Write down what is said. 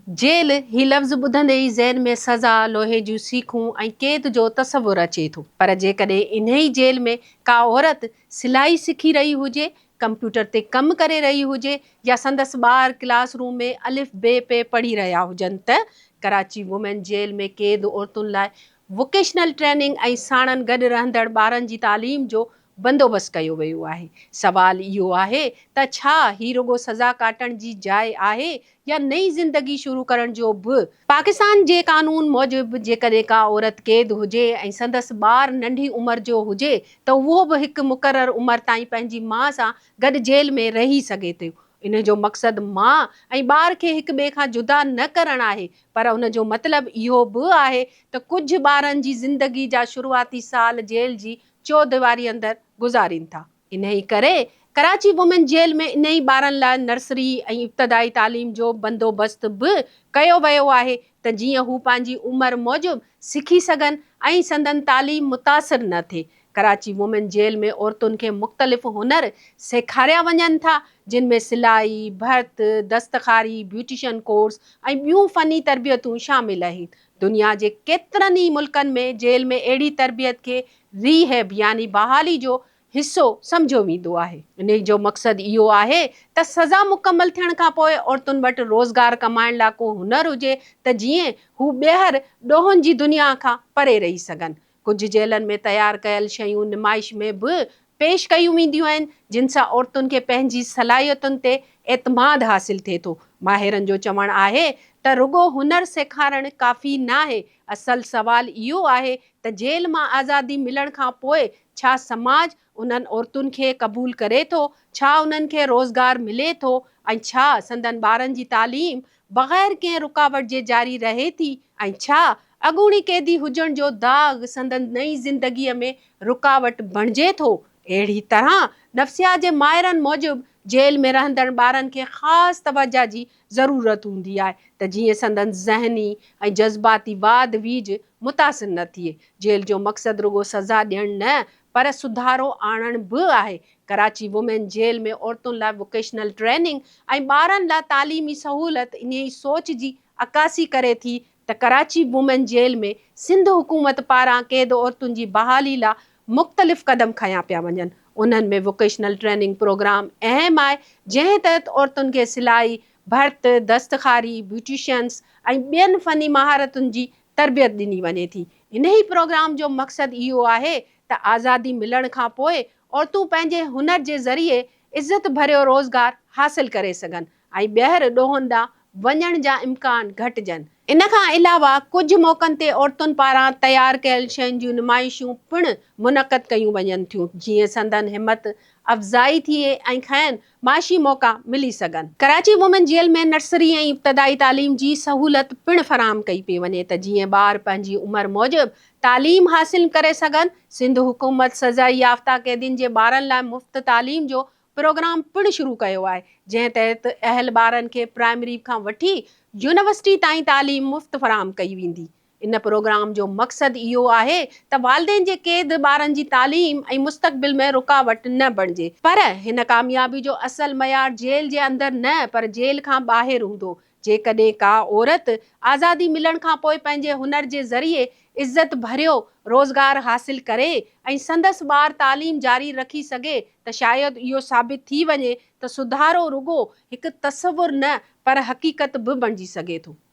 Jail, هي لفظ ٻڌندي ئي ذهن ۾ سزا، لوهي جون سيخون ۽ قيد جو تصور اچي ٿو. پر جيڪڏهن انهيء جيل ۾ ڪا عورت سلائي سکي رهي هجي، ڪمپيوٽر تي ڪم ڪري رهي هجي يا سندس ٻار ڪلاس روم ۾ الف بي پي پڙهي رهيا هجن ته ڪراچي وومين جيل ۾ قيد عورتن لاء ووڪيشنل ٽريننگ ۽ ساڻن گڏ رهندڙ ٻارن جي تعليم جو بندوبست ڪيو ويو آهي. سوال اهو آهي ته ڇا هي رڳو سزا ڪاٽڻ جي جاء آهي يا نئين زندگي شروع ڪرڻ جو به؟ پاڪستان جي قانون موجب جيڪڏهن ڪا عورت قيد هجي ۽ سندس ٻار ننڍي عمر جو هجي ته اهو به هڪ مقرر عمر تائين پنهنجي ماء سان گڏ جيل ۾ رهي سگهي ٿو. ان جو مقصد ماء ۽ ٻار کي هڪ ٻئي کان جدا نه ڪرڻ آهي پر ان جو مطلب اهو به آهي ته ڪجهه ٻارن جي زندگي جا شروعاتي سال جيل جي چوديواري اندر گذارين ٿا. انهيء ڪري ڪراچي وومين جيل ۾ انهي ٻارن لاء نرسري ۽ ابتدائي تعليم جو بندوبست به ڪيو ويو آهي ته جيئن هو پنهنجي عمر موجب سکي سگهن ۽ سندن تعليم متاثر نه ٿئي. ڪراچي وومين جيل ۾ عورتن کي مختلف هنر سيکاريا وڃن ٿا، جن ۾ سلائي، ڀرت، دستڪاري، بيوٽيشن ڪورس ۽ ٻيون فني تربيتون شامل آهن. دنيا جي ڪيترن ئي ملڪن ۾ جيل ۾ اهڙي تربيت کي ري هيب يعني بحالي جو حصو سمجهيو ويندو آهي. انهي جو مقصد اهو آهي ته سزا مڪمل ٿيڻ کانپوء عورتن وٽ روزگار ڪمائڻ لا ڪو هنر هجي ته جيئن هو ٻيهر ڏوهن جي دنيا کان پري رهي سگهن. ڪجهه جيلن ۾ تيار ڪيل شيون نمائش ۾ به پيش ڪيون وينديون آهن، جن سان عورتن کي پنهنجي صلاحيتن تي اعتماد حاصل ٿئي ٿو. ماهرن جو چوڻ آهي ته رڳو هنر سيکارڻ ڪافي ناهي، اصل سوال اهو آهي ته جيل مان آزادي ملڻ کان پوء ڇا سماج انهن عورتن کي قبول ڪري ٿو؟ ڇا انهن کي روزگار ملي ٿو ۽ ڇا سندن ٻارن جي تعليم بغير ڪنهن رڪاوٽ جي جاري رهي ٿي ۽ ڇا اڳوڻي قيدي هجڻ جو داغ سندن نئين زندگيء ۾ رڪاوٽ بڻجي ٿو؟ اهڙي طرح نفسيات جي ماهرن موجب جيل ۾ رهندڙ ٻارن کي خاص توجهه جي ضرورت هوندي آهي ته جيئن سندن ذهني ۽ جذباتي واڌ ويجهه متاثر نه ٿئي. جيل جو مقصد رڳو سزا ڏيڻ نه پر سڌارو آڻڻ به آهي. ڪراچي وومين جيل ۾ عورتن لاء ووڪيشنل ٽريننگ ۽ ٻارن لاء تعليمي سهولت انهي سوچ جي عڪاسي ڪري ٿي ته ڪراچي وومين جيل ۾ سنڌ حڪومت پاران قيد عورتن جي بحالي لا مختلف قدم کنيا پيا وڃن. انهن ۾ ووڪيشنل ٽريننگ پروگرام اهم آهي جنهن تحت عورتن کي سلائي، ڀرت، دستڪاري، بيوٽيشنس ۽ ٻين فني مهارتن جي تربيت ڏني وڃي ٿي. انهي پروگرام جو مقصد اهو آهي ته آزادي ملڻ کان پوء عورتون پنهنجي هنر جي ذريعي عزت ڀريو روزگار حاصل ڪري سگهن ۽ ٻيهر ڏوهن ڏانهن وڃڻ جا امڪان گهٽجن. ان کان علاوه ڪجهه موقعن تي عورتن پاران تيار ڪيل شين جون نمائشون پڻ منعقد ڪيون وڃن ٿيون جيئن سندن همت افزائي ٿئي ۽ کين معاشي موقعا ملي سگهن. ڪراچي وومين جيل ۾ نرسري ۽ ابتدائي تعليم جي سهولت پڻ فراهم ڪئي پئي وڃي ته جيئن ٻار پنهنجي عمر موجب تعليم حاصل ڪري سگهن. سنڌ حڪومت سزا يافته قيدين جي ٻارن لاء مفت تعليم جو پروگرام پڻ شروع ڪيو آهي، جنهن تحت اهل ٻارن کي پرائمري کان وٺي يونيورسٽي تائين تعليم مفت فراهم ڪئي ويندي. ان پروگرام جو مقصد اهو آهي ته والدين جي قيد ٻارن جي تعليم ۽ مستقبل ۾ رڪاوٽ نه بڻجي. پر هن ڪاميابي جو اصل معيار جيل جي اندر نه پر جيل کان ٻاهر هوندو. جيڪڏهن ڪا عورت آزادي ملڻ کان پوء پنهنجي هنر جي ذريعي عزت ڀريو روزگار حاصل ڪري ۽ سندس ٻار تعليم جاري رکي سگهي ته شايد اهو ثابت ٿي وڃي ته سڌارو رڳو هڪ تصور نه پر حقيقت به بڻجي سگهي ٿو.